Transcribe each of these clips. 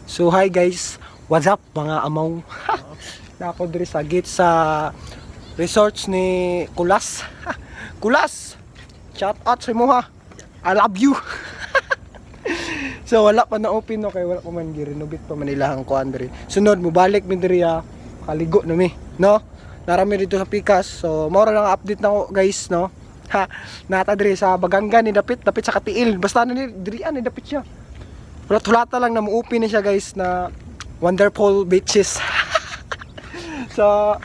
So hi guys, what's up, mga amaw? Na ako diri sa gate sa resorts ni Kulas. Kulas! Shout out sa imo ha. I love you. So wala pa na open, no, kay wala pa man gi-renovate pa man ilahang kuan diri. Sunod mo balik mi diri ha. Makaligo na mi, no? Narami dito sa Pikas. So mao ra lang ang update nako, guys, no. Ha, nata diri sa Baganga ni dapit, dapit sa Katiil. Basta na ni diri ni dapit siya. Hulat-hulata lang na mo-open ni siya, guys, na wonderful beaches. So,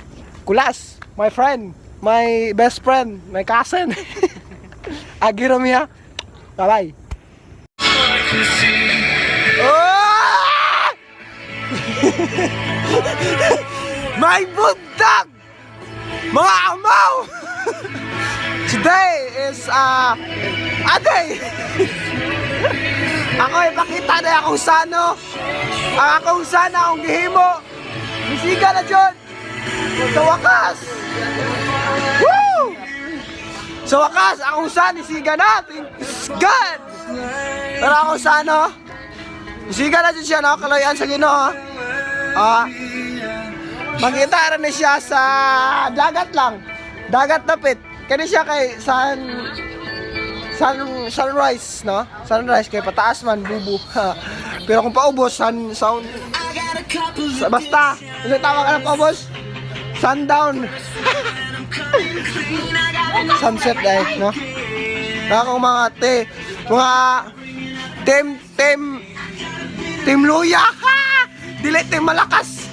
Kulas, my friend, my best friend, my cousin. Agi ra mi ha. Bye-bye. Oh! May buntag! Mga amaw! Today is a day! Ako ipakita na akong sano. Ang akong sana akong gihimo. Misiga na jud. Sa wakas. Woo! Sa wakas, akong san, isiga na. Thank God! Pero akong sano, isiga na jud siya, no? Kaloyan sa Ginoo. Ah, makita ra ni siya sa dagat lang. Dagat dapit. Kani siya kay sunrise, no? Sunrise kay pataas man bubo. Pero kung paubos, sun sound sa, basta, ano tawag ka ng paubos? Sundown. Sunset ay, no? Akong mga te, mga team team team luya. Ha! Dili team malakas.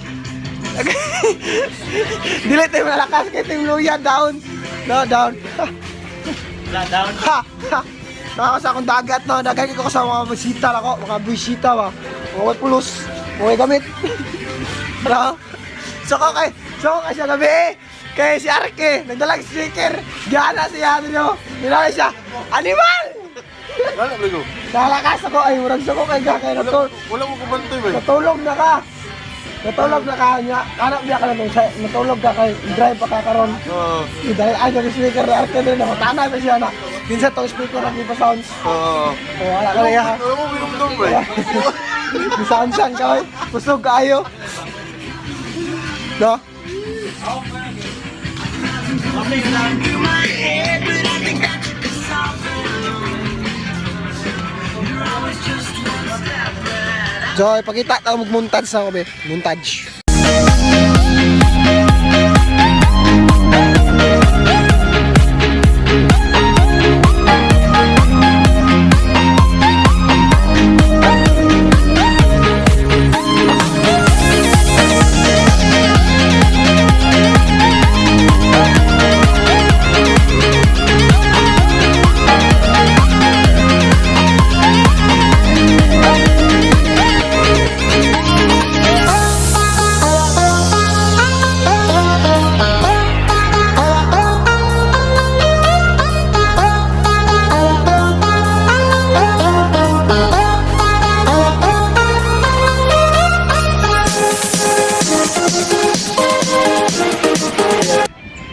Dili team malakas kay team luya down. No, down. Down. Ha! Ha! Naka sa akong dagat, no? Dagat ko sa mga bisita ako, mga bisita ba. Mga pulos, mga gamit. No? So ko kay siya gabi eh. Kay si Arke, nagdalag sticker. Gana siya no. Nilala siya. Animal! Wala ba? Nalakas ako ay murag suko kay ka kay natulog. Wala mo kumantay ba? Natulog na ka. Natulog na ka niya. Anak biya ka na nung natulog ka kay drive pa ka karon. Oo. Dahil ay yung speaker ni Arke din ako. Tanay pa siya na. Kinsa tong speaker ang ipa sounds. Oo. Oh, wala ka na iya. Wala mo minumdum ba? Bisan ka oy. Busog kaayo. No? So, ipakita ta mag montage sa ako be. Montage.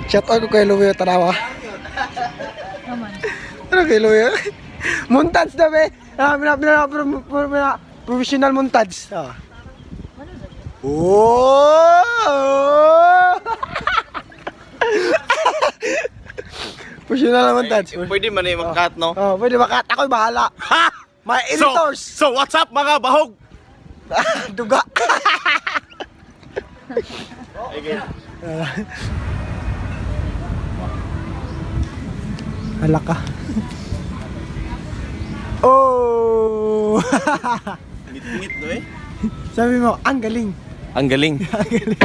Shout out ko kay Louie Tanawa. Ano kay Louie? Montage na be. Ah, pina, pina, pina, pina, professional montage. Ah. Oh! Professional montage. Pwede man eh mag-cut, no? Oh, pwede ba cut? Ako'y bahala. Ha! My So, editors. so what's up, mga bahog? Duga. Okay. Hala ka. Oh! Ngit-ngit no eh. Sabi mo, ang galing. Ang galing. Ang galing.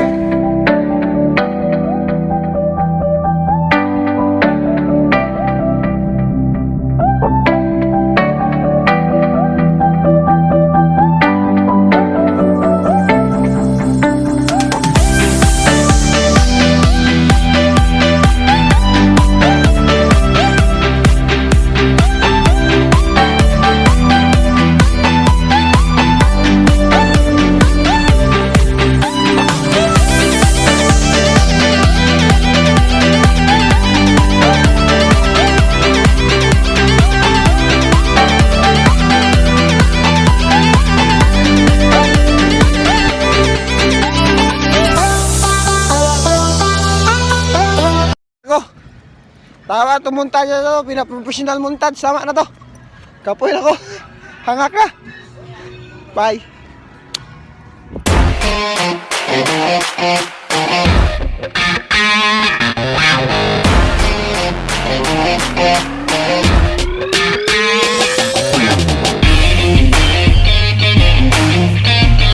Tama itong montage na to. Pinaprofessional montage. Sama na to. Kapoy na ko. Hangak na. Bye.